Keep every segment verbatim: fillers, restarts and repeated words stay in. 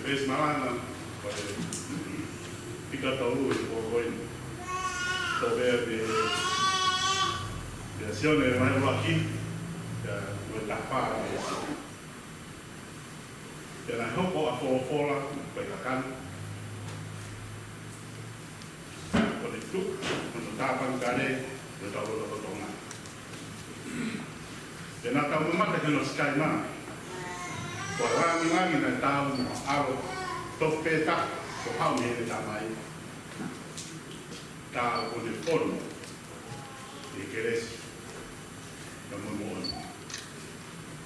Veesi malanga, ko e fika tolu ʻi he pō ko eni. Ko e pea pē, pea Sione vahe ʻuluaki, pea ko e taha fā. Pea naʻe hoko ʻa Folofola ko e kakano, ʻo ne tuʻu ʻi hono tāpanekale ʻi hotau lotolotonga. Pea naʻa tau mamata ki hono sikai mai, ko e lāngilangi naʻe taau mo e ʻAlo tofu pē taha kuo haʻu mei heʻene Tamai. Taau ko ʻene fonu ʻi he kelesi pea mo e moʻoni.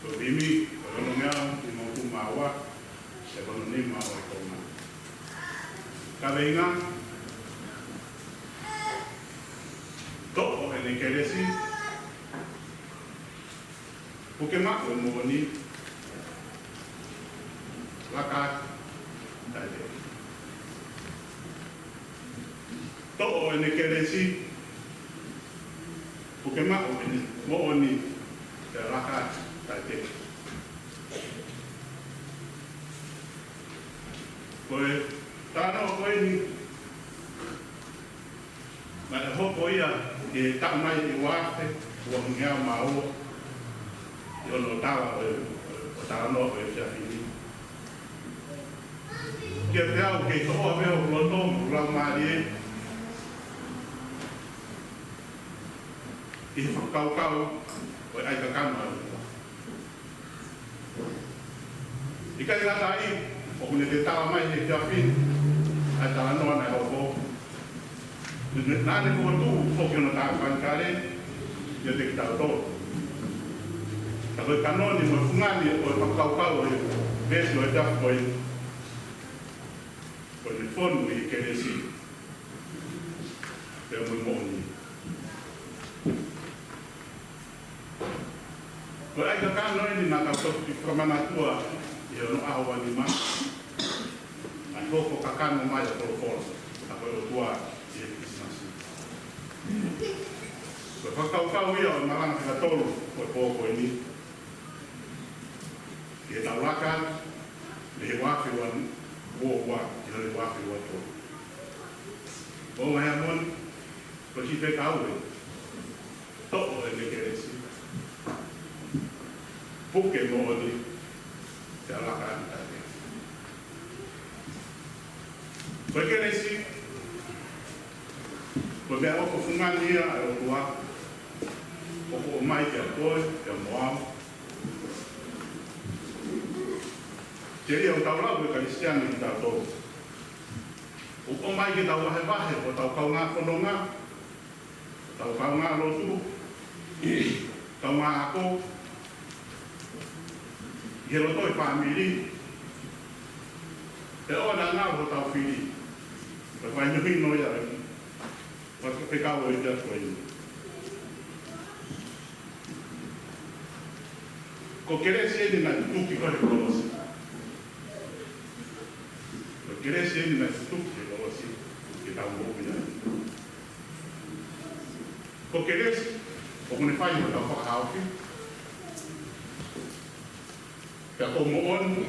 Ko Vimi, ko e onongeau nimangofulu mā ua, ʻi he ono nima ʻo e konga. Kaveinga: Toʻo ʻene kelesi, puke maʻu e moʻoni, laka atu, taʻe teʻeki. Toʻo ʻene kelesi, puke maʻu ʻene moʻoni, pea laka atu, taʻe teʻeki. Ko e talanoa ko eni naʻe hoko ia ʻi he taʻu mai ʻe ua afe uangeau mā ua, ʻi hono tala ʻo e, ʻo e talanoa ʻo e efiafi ni. Kiate au, kei toʻo ʻa e meʻa ʻoku loto mo laumālie ʻi he fakakaukau ʻo e ʻai kakano ʻa e ʻOtua. ʻIkai ngata ai, ʻoku ne toe tala mai he efiafi ni ʻa e talanoa naʻe hoko. Naʻa ne fokotuʻu foki hono tāpanekale ʻiate kitautolu. Ka ko e kanoni mo e fungani ʻo e fakakaukau ʻo e veesi ʻo e efiafi ko eni, ko ʻene fonu ʻi he kelesi pea mo e moʻoni. Ko e ʻai kakano eni naʻa tau toki fakamanatua ʻi hono ʻaho uanima, ʻa e hoko kakano mai ʻa Folofola, ʻa ko e ʻOtua ʻi he Kilisimasi. Ko e fakakaukau ia ʻo e malanga fika tolu ʻo e pō ko eni, ke tau laka atu mei he ua afe ua ua ki he ua afe ua tolu. Ko e ʻuhinga ia moʻoni, ko e kiʻi fekau ē: Toʻo ʻene kelesi, puke moʻoni, pea laka atu, taʻe teʻeki. Ko e kelesi, ko e meʻaʻofa fungani ia ʻa e ʻOtua ʻoku ʻomai kiate koe pea mo au. Telia ʻoku tau lau ko e Kalisitiane kitautolu, ʻoku ʻomai ke tau vahevahe hotau kaungā fononga, hotau kaungā lotu, kaungā ako, ʻi he loto ʻo e fāmili, pea ʻoua naʻa ngalo hotau fili. Ko e fakahinohino ia ʻa e fakafekau ʻo e efiafi ko eni. Ko e kelesi eni naʻe tutuki ko ē he kolosi. Ko e kelesi eni naʻe tutuki he kolosi ke tau moʻui ai. Ko e kelesi ʻoku ne fai hotau fakahaofi, pea ko e moʻoni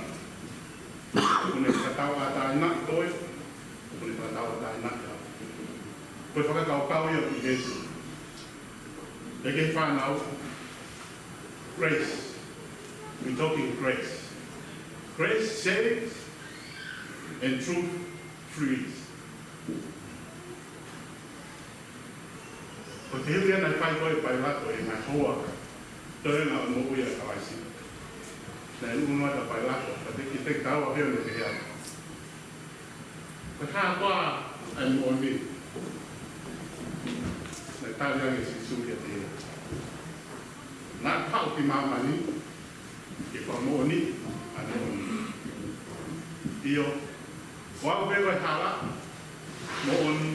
ʻoku ne fakatauʻatāinaʻi koe, ʻoku ne fakatauʻatāinaʻi au. Ko e fakakaukau ia ʻo e veesi. Pea ki he fānau, grace. We talking grace. Grace saves and truth frees. Ko e fehuʻi ia naʻe fai ko ē ʻe Pailato ʻi he ngaahi houa toenga ʻo e moʻui ʻa Kalaisi. Naʻe ʻunu atu ʻa Pailato, ka te ki te kau a peo ne pehē atu: Ko e hā koā ʻa e moʻoni? Naʻe tali ange ʻe Sīsū kiate ia: Naʻa ku haʻu ki māmani ke fakamoʻoniʻi ʻa e moʻoni. ʻIo, ko au pē ko e hala, moʻoni,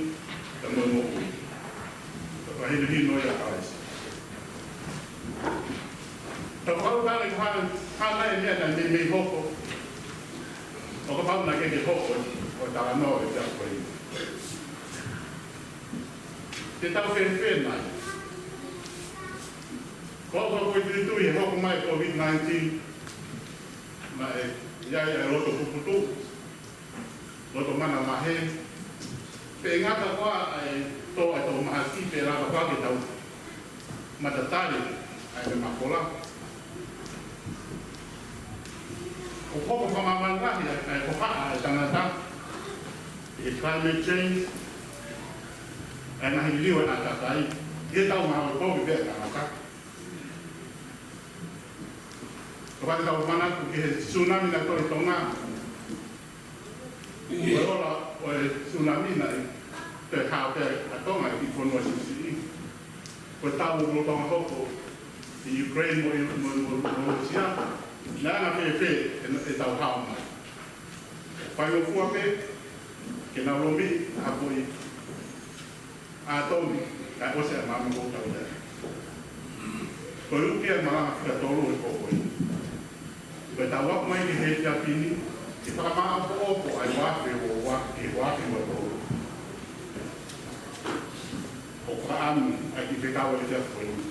pea mo e moʻui. Ko e fakahinohino ia ʻa Kalaisi. Tau kau tale ko e hā, hā nai e meʻa naʻe meimei hoko, ʻo kapau naʻe ʻikai ke hoko ʻa e talanoa ʻo e efiafi ko eni? Te tau fēfē nai? Ko au ʻoku ou tui ʻi he hoko mai ʻa e COVID nineteen, naʻe ʻi ai ʻa e loto puputuʻu, ʻo tō mana mahe. Pea ngata koā ʻa e tō ʻa e tō mahaki pea lava koā ke tau matatali ʻa e makola. ʻOku hoko fakamāmani lahi ʻa e, ʻa e hohaʻa ʻa e tangata ʻi he climate change, ʻa e ngaahi liliu ʻa e ʻātakai, ʻi heʻetau ngāue kovi pē ʻa e tangata. Kapau te tau manatu ki he tsunami naʻe tō ʻi Tonga, ko e ola ʻo e tsunami naʻe toe hao pē ʻa Tonga ʻi he fonua siʻisiʻi. Ko e tau ʻoku lolotonga hoko ʻi Ukraine mo, mo, mo, mo Rusia, naʻe anga fēfē ʻe, ʻetau hao mai. Faingofua pē ke nau lomi ha foʻi ʻātomi, kae ʻosi ʻa e maama ʻoku tau ʻi ai. Ko e uki ʻa e malanga fika tolu ʻo e pō ko eni. Ko ʻetau aʻu mai ki he efiafi ni, ke fakamāʻopoʻopo ʻa e uaafe ua ua ki he uaafe ua tolu. ʻOku fakaʻamu ʻa e kiʻi fekau ʻo e efiafi ko eni.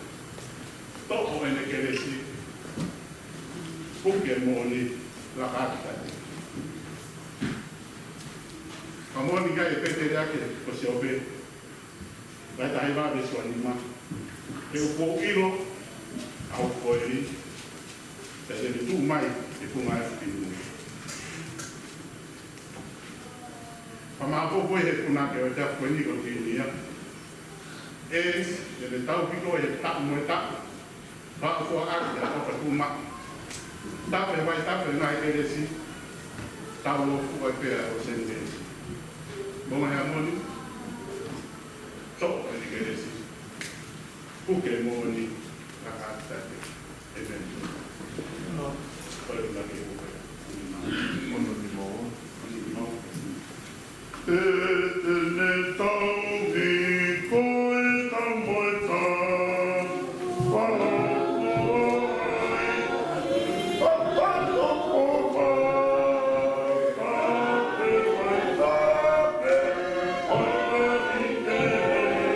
Toʻo ʻene kelesi, puke moʻoni, laka atu kiate ia. Ka moʻoni ʻikai ʻe pehē ʻe Siope, vahe taha hiva veesi ua nima: He ʻoku ou ʻilo ʻa hoku koeli, pea te ne tuʻu mai ʻi he funga ʻo e ʻapi mui. Fakamāʻopoʻopo ʻi he punake ʻo e efiafi ko eni ko Tinia. ʻE, te ne taupiko ʻi he taʻu mo e taʻu. Pea ʻoku ʻoatu ʻa e ʻofa tuʻumaʻu. Tafe vai tafe ngaahi kelesi. Tau lo fua pea ʻo seni kelesi. Mo ngaahi amoni. Toʻo ʻene kelesi. Puke moʻoni, laka atu kiate ia. ʻĒmeni. Ko e punake ʻoku ʻi ai. Ono ni mau. Ono ni mau. ʻĒmeni.